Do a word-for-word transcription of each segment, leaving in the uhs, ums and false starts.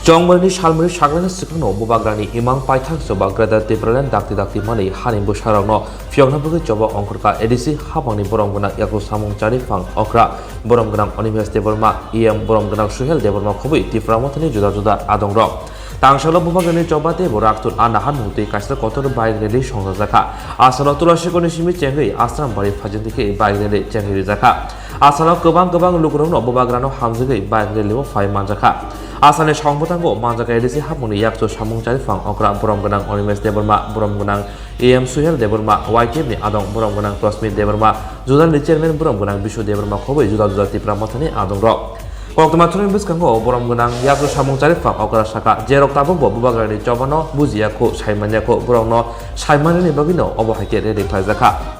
Chongmani salmani saknani swkangno Bubagrani imang paithak choba Greater Tipraland dakti dakti manwi hani bwsarokno phiyokna bagwi choba ongkhorkha A D C hapangni borom gwnang yaku samung chariphang okra borom gwnang Animesh Debbarma, E M borom gwnang Suhel Debbarma khobwi Tipra Mothani juda juda adongrok. Tangsalo Bubagrani choba tei bo Raktul a nahan mutwi kaisa kotor bike rally songjajakha. Asalo Tulasikorni simi chengwi Asrambari phajindikhe bike rally chengwi rijakha. Asalo kwbang kwbang lukurokno Bubagrano hamjagwi bike rally o phai manjakha. Asani songbotango manjakha A D C hapmungni yakchu samung chariphang okra borom gwnang Animesh Debbarma, borom gwnang E M Suhel Debbarma, Y T F ni adong borom gwnang Prosmit Debbarma, Zonal ni chairman borom gwnang Bishu Debbarma khobwi juda juda Tipra Mothani adongrok. Koktwma thani bwskango borom gwnang yakchu samung chariphang okra sakha, jerok tabukbo Bubagrani chobano bujiya kho, saimanya kho, borokno saimanani bagwino obo hai khe rally khlaijakha.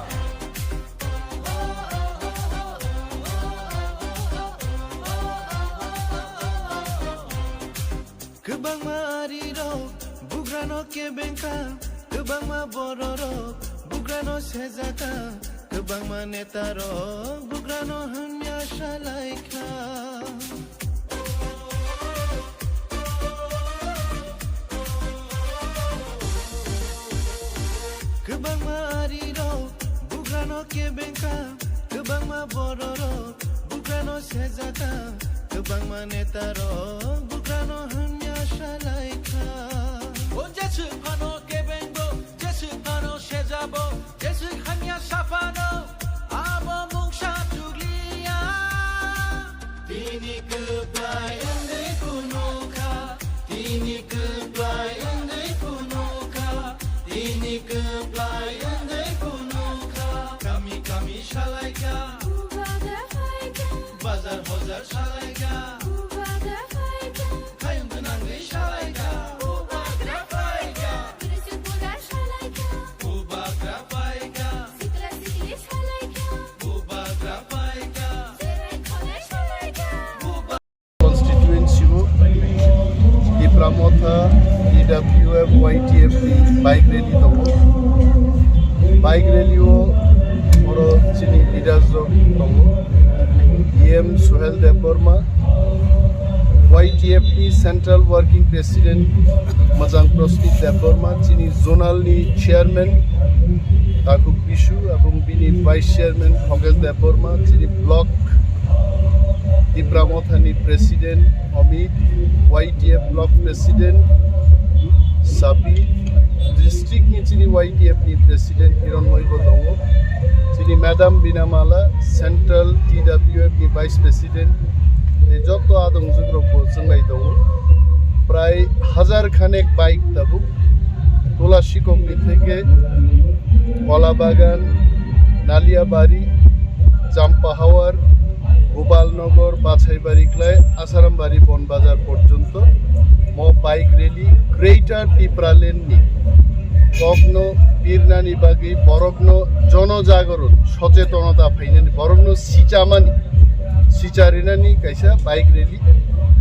Kwbangma arirok bugrano kebengkha, kwbangma bororok bugrano sejaka, kwbangma netarok bugrano hamya salaikha. Kwbangma arirok bugrano kebengkha, kwbangma bororok bugrano sejaka, kwbangma netarok bugrano hamya salaikha. O jeswk phano kebengbo, jeswk phano sejabo, jeswk hamya saphano, abo mungsa chukliya. Tini kwplai wngwi phunukha, tini kwplai wngwi phunukha, tini kwplai wngwi phunukha. Kami kami salaikha, bazar hojar salaikha, khayung gwnangwi salaikha. Bubagra phaikha. Sikla sikli salaikha. Bubagra phaikha. Serai khonai salaikha. Constituency o Tipra Motha, T W F, Y T F ni bike rally tongo. Bike rally o oro chini leaders rok tongo. E M Suhel Debbarma, Y T F ni Central Working President Majang Prosmit Debbarma, chini Zonal ni Chairman Takhuk Bishu, ebong bini Vice Chairman Khogesh Debbarma, chini Block Tipra Mothani President Amit, Y T F Block President Sabi, District ni chini Y T F ni President Hironmoy bo tongo, chini Madam Binamala, Central T W F ni Vice President, tei joto adongjwk rok bo chwnglai tongo. Prai hajar khanek bike tabuk Tulasikok ni theke Kolabagan, Naliabari, Champahawar, Gopalnagar, Bachaibari klai Asarambari Bon Bazar porjonto mo bike rally Greater Tipraland ni kokno birnani bagwi borokno jono jagaron sochetonota phainani, borokno sichamani, sicharinani kaisa bike rally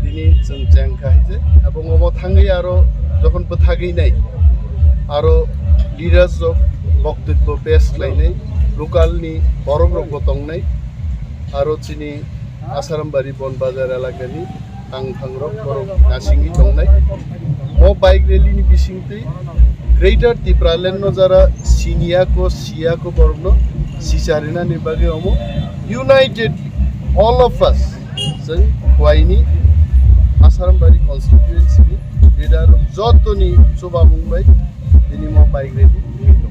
tini chwng chengkha haise. Ebong obo thangwi aro jokhon bwthagwi nai, aro leaders rok boktwibbo pes khlainai, local ni borok rokbo tongnai, aro chini Asarambari Bon Bazar elakani tangthangrok borok nasingwi tongnai. O bike rally ni bisingtwi Greater Tipraland no jara siniya ko siya ko borokno sicharinani bagwi omo united all of us, chwng kwaini Asarambari constituency ni leader rok jotoni chubamung bai tini mo bike rally wngwi tongo.